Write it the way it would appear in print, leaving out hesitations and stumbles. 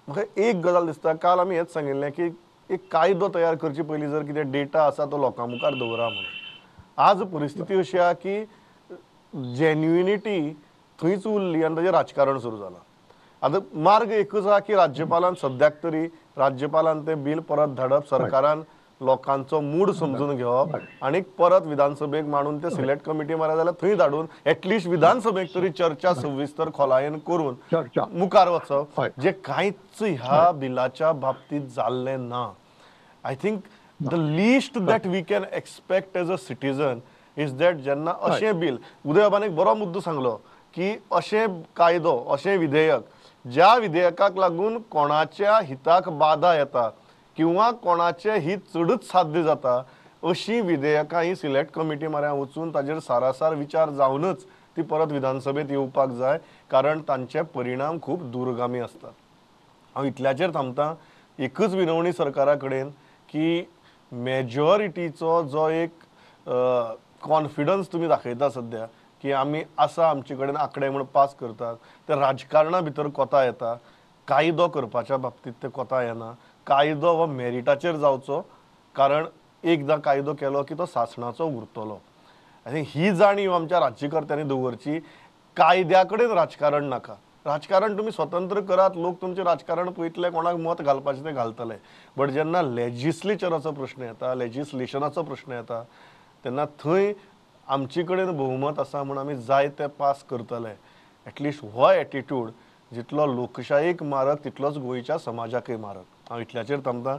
म्हाका एक गजाल दिसता, काल आमी हेच सांगिल्लें की एक कायदो तयार करचे पयलीं जर कितें डेटा आसा तो लोकां मुखार दवरा म्हणून. आज परिस्थिती अशी आहा की जेन्युइनिटी थंयच उरली आनी ताजें राजकारण सुरू जालां. आतां मार्ग एकूच आहा की राज्यपालान, सद्याक तरी राज्यपालान तें बील परत धाडप, सरकारान लोकांचो मूड समजून घेवप आनी परत विधानसभेक मांडून ते सिलेक्ट कमिटी मारा जाल्यार थंय धाडून एटलिस्ट विधानसभेक तरी चर्चा सविस्तर खोलायेन करून मुखार वचप, जे कांयच ह्या बिलाच्या बाबतींत जाल्लें ना. I think the least that we can expect as a citizen is that जेन्ना अशें बील, उदयबाबान एक बरो मुद्दो सांगलो की अशें कायदो, अशें विधेयक ज्या विधेयकाक लागून कोणाच्या हिताक बाधा येता किंवा कोणाचें हित चडूच साध्य जाता, अशीं विधेयकां ही सिलेक्ट कमिटी म्हऱ्यान वचून ताजेर सारासार विचार जावनच ती परत विधानसभेत येवपाक जाय, कारण तांचे परिणाम खूब दूरगामी आसतात. हांव इतल्याचेर थांबता. एकच विनवणी सरकारा कडेन की मेजॉरिटीचो जो एक कॉन्फिडन्स तुमी दाखयता सद्या की आमी आसा, आमचे कडेन आंकडे म्हूण पास करतात, ते राजकारणा भितर कोता येता, कायदो करपाच्या बाबतींत ते कोता येना. कायदो हो मेरिटाचेर जावचो, कारण एकदां कायदो केलो की तो सासणाचो उरतलो. आनी ही जाणीव आमच्या राज्यकर्त्यांनी दवरची. कायद्या कडेन राजकारण नाका. राजकारण तुमी स्वतंत्र करात, लोक तुमचें राजकारण पळयतले, कोणाक मत घालपाचें तें घालतले. बट जेन्ना लेजिस्लेचराचो प्रश्न येता, लेजिस्लेशनाचो प्रश्न येता, तेन्ना थंय आमचे कडेन बहुमत आसा म्हूण आमी जाय तें पास करतले. एटलिस्ट हो एटिट्यूड जितलो लोकशायेक मारक तितलोच गोंयच्या समाजाकय मारक. हांव इतल्याचेर थांबता.